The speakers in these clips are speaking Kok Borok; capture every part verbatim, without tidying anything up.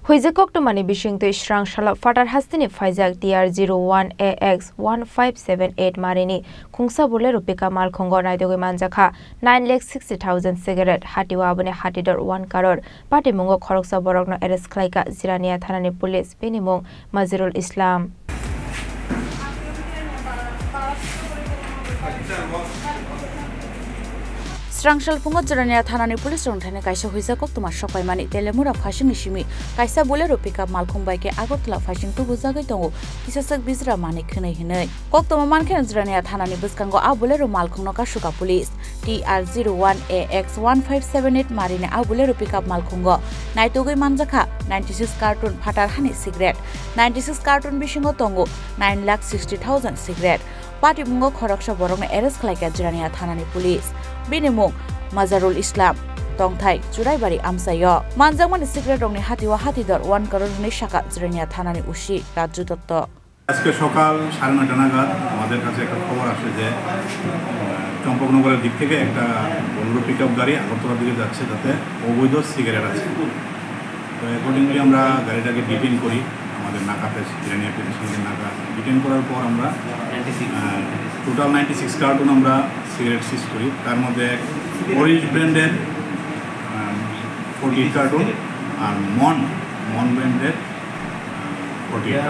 Huijak koktwmani bisingtwi srang salo phatar hasteni phaijak T R zero one A X one five seven eight marini khungsa Bolero pickup malkhungo naitugwi manjakha nine lakh sixty thousand cigarette, hatio aboni hatidor one crore. Patimungo khoroksa borokno arrest khlaikha Jirania thanani police, bini mung Mazirul Islam. Srangsalphungo Jirania thanani police rok thani kaisa huijak koktwma sokpaimani Telemura phasingni simi kaisa Bolero pickup malkhung bai khe Agartala phasing tubujagwi tongo kisaswk bijra manwi khwnwi hinwi. Koktwma mankhe Jirania thanani bwskango a Bolero malkhungno kasuka police. T R zero one A X one five seven eight marini a Bolero pickup malkhungo naitugwi manjakha ninety six carton phatar hani cigarette, ninety six carton bisingo tongo nine lakh sixty thousand cigarette. Patimungo khoroksa borokno arrest khlaikha Jirania thanani police. Bini mung Mazarul Islam, tongthai Churaibari amchaio. Manjakmani cigarette rokni hatio hatidor one crore hinwi sakha Jirania thanani O C Raju Dotto. আজকে সকাল সাড়ে নয়টা নাগাদ আমাদের কাছে একটা খবর আসে যে, আহ, চম্পকনগরের দিক থেকে একটা বোলেরো পিকআপ গাড়ি আগরতলার দিকে যাচ্ছে, তাতে অবৈধ সিগারেট আছে। তো অ্যাকর্ডিংলি আমরা গাড়িটাকে ডিটেইন করি আমাদের নাকাতে, সিলেনিয়া পুলিশ সঙ্গে নাকা ডিটেইন করার পর আমরা, আহ, টোটাল নাইনটি সিক্স কার্টুন আমরা সিগারেট সিজ করি। তার মধ্যে অরিশ ব্র্যান্ডের, আহ, ফোরটি এইট কার্টুন আর মন, মন ব্র্যান্ডের ফোরটি এইট।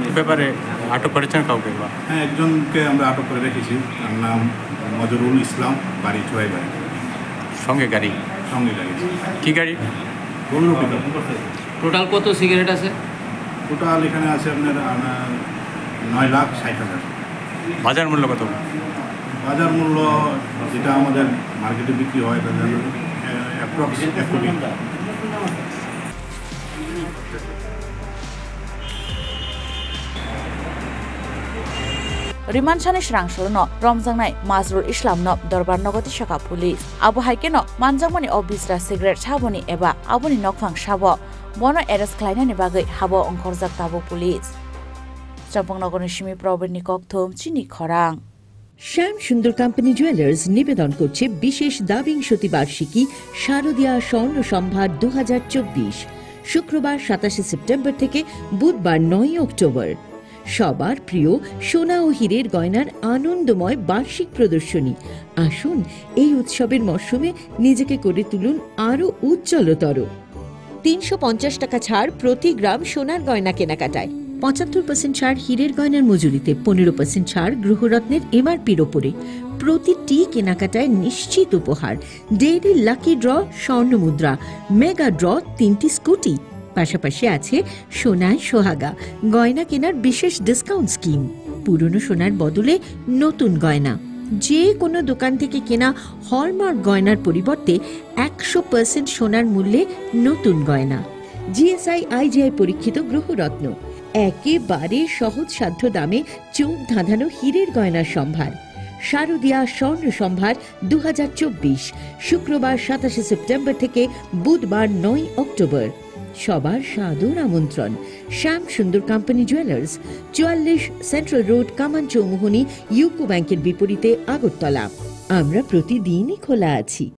এ ব্যাপারে আটক করেছেন কাউকে বা? হ্যাঁ, একজনকে আমরা আটক করে রেখেছি। তার নাম মজরুল ইসলাম, বাড়ি চুয়াইবাড়ি। সঙ্গে গাড়ি? সঙ্গে গাড়ি। কি গাড়ি? Bolero pickup. টোটাল কত সিগারেট আছে? টোটাল এখানে আছে আপনার, আহ, নয় লাখ ষাট হাজার। বাজার মূল্য কত? বাজার মূল্য যেটা আমাদের মার্কেটে বিক্রি হয়, এটা ধরুন, আহ, অ্যাপ্রক্স এক কোটি। Rimansani srangsalno romjaknai Mazrul Islamno dorbar nogo tisakha police. Abo hai kheno manjakmani o bijra cigarette saboni eba aboni nokphang sabo, bono arrest khlainani bagwi habo ongkhorjak tabuk police. Champaknagarni simi Probirni kokthum chini khorang. শ্যাম সুন্দর company jewellers নিবেদন করছে বিশেষ দ্বাবিংশতি বার্ষিকী শারদীয়া স্বর্ণ সম্ভার দু হাজার চব্বিশ, শুক্রবার সাতাশে সেপ্টেম্বর থেকে বুধবার নয়ই অক্টোবর। সবার প্রিয় সোনা ও হীরের গয়নার আনন্দময় বার্ষিক প্রদর্শনী। আসুন, এই উৎসবের মরশুমে নিজেকে করে তুলুন আরও উজ্জ্বলতর। তিনশো পঞ্চাশ টাকা ছাড় প্রতি গ্রাম সোনার গয়না কেনাকাটায়, পঁচাত্তর পার্সেন্ট ছাড় হীরের গয়নার মজুরিতে, পনেরো পার্সেন্ট ছাড় গৃহরত্নের এমআরপির ওপরে। প্রতিটি কেনাকাটায় নিশ্চিত উপহার, ডেইলি লাকি ড্র, স্বর্ণ মুদ্রা, মেগা ড্র, তিনটি স্কুটি। পাশাপাশি আছে সোনায় সোহাগা গয়না কেনার বিশেষ ডিসকাউন্ট স্কিম। পুরনো সোনার বদলে নতুন গয়না। যে কোনো দোকান থেকে কেনা হলমার্ক গয়নার পরিবর্তে একশো পার্সেন্ট সোনার মূল্যে নতুন গয়না। জিএসআই আইজিআই পরীক্ষিত গ্রহরত্ন, একেবারে সহজসাধ্য দামে চোখ ধাঁধানো হীরের গয়নার সম্ভার। শারদীয়া স্বর্ণ সম্ভার দু হাজার চব্বিশ, শুক্রবার সাতাশে সেপ্টেম্বর থেকে বুধবার নয় অক্টোবর। সবার সাদর আমন্ত্রণ। শ্যাম সুন্দর কোম্পানি জুয়েলার্স, চুয়াল্লিশ সেন্ট্রাল রোড, কামান চৌমুহনী, ইউকো ব্যাংকের বিপরীতে, আগরতলা। আমরা প্রতিদিনই খোলা আছি।